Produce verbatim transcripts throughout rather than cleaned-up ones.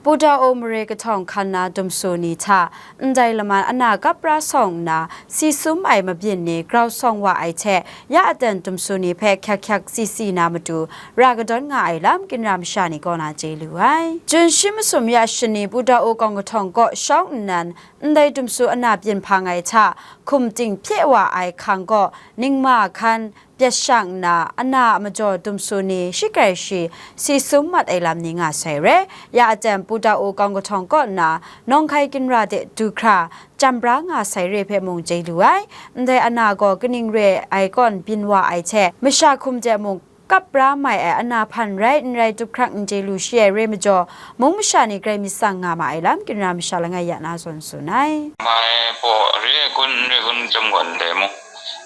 Pudao mare kahtawng hkan na dumsu ni hta, ndai laman ana kap pra sawng nna, si sum ai mabyin ni grau sawng wa ai hte, ya aten dumsu ni hpe hkyak hkyak si si na matu, ra kadawn nga ai lam, ginra masha ni kaw na chye lu ai. Jun shi masum ya shani Pudao kawng kahtawng kaw shawng nnan, ndai dumsu ana byin hpang ai hta, hkum ting hpye wa ai hkang kaw, ningma hkan, pyat shang nna, ana a majaw dumsu ni shi grai shi, si sum mat ai lam ni nga sai re. Ya aten Pudao kawng kahtawng kaw nna, nawng hkai ginra de du hkra, chyam bra nga sai re hpe mung chye lu ai. Ndai ana gaw kaning re ai kawn byin wa ai hte, masha hkum de mung, kap pra mai ai ana hpan rai n rai tup hkrang n chye lu shi ai re majaw, mung masha ni grai myit tsang nga ma ai lam, ginra masha langai ya na zawn tsun ai. Mai baw re gun, re gun jam gaw ndai mung,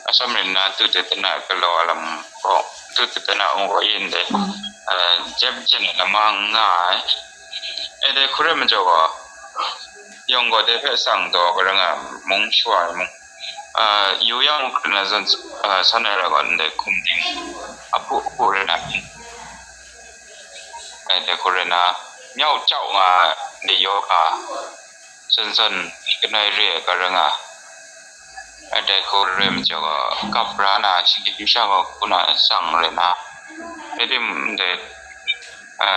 Assam rin na tu te tana galaw a lam gaw, tu te tana mung gaw yin dai, eh, jep jen ai lama n nga ai. E dai hkure majaw gaw, yawng gaw dai hpe tsang daw karang a mung shawa ai mung, eh, yu yang mung hkrit na zawn, eh, san ai ra gaw ndai hkum ting a hpu hpu rai na, e dai hkure na, myau jau nga ai, dai yaw ga, zawn zawn, kanoi re ai karang a, a dai hku re majaw gaw, kap ra na, shinggyim sha gaw, hku na tsang rai na, rai tim ndai, a,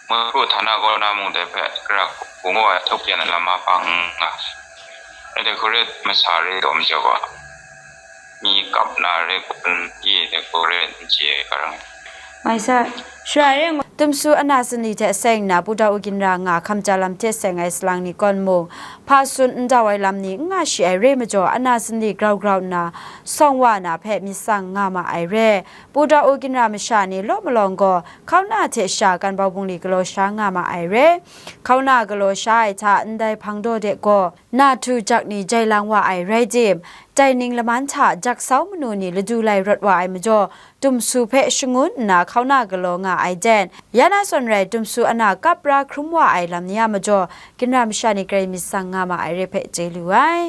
mukru htana kaw na mung dai hpe, gara hku gaw ai htup yan ai lam a hpang nga, a dai hku re masa re taw majaw gaw, mi kap na re kun, i dai hku re n chye ai karang. Mai sa, shara re ngu, dumsu ana sanli hte seng nna, Pudao ginra nga hkamja lam hte seng ai salang ni kawn mung, hpa tsun n dau ai lam ni n nga shi ai re majaw, ana sanli grau grau nna, sawng wa na hpe myit tsang nga ma ai re. Pudao ginra masha ni law malawng gaw, hkauna hte sha kan bau bungli galaw sha nga ma ai re. Hkauna galaw sha ai hta ndai hpang daw de gaw, na htu jak ni jai lang wa ai rai tim, dai ning laman hta jak sau manu ni ladu lai rawt wa ai majaw, dumsu hpe shangun nna hkauna galaw nga ai den, ya na zawn rai dumsu ana kap ra hkrum wa ai lam ni a majaw, ginra masha ni grai myit tsang nga ma ai re hpe chye lu ai.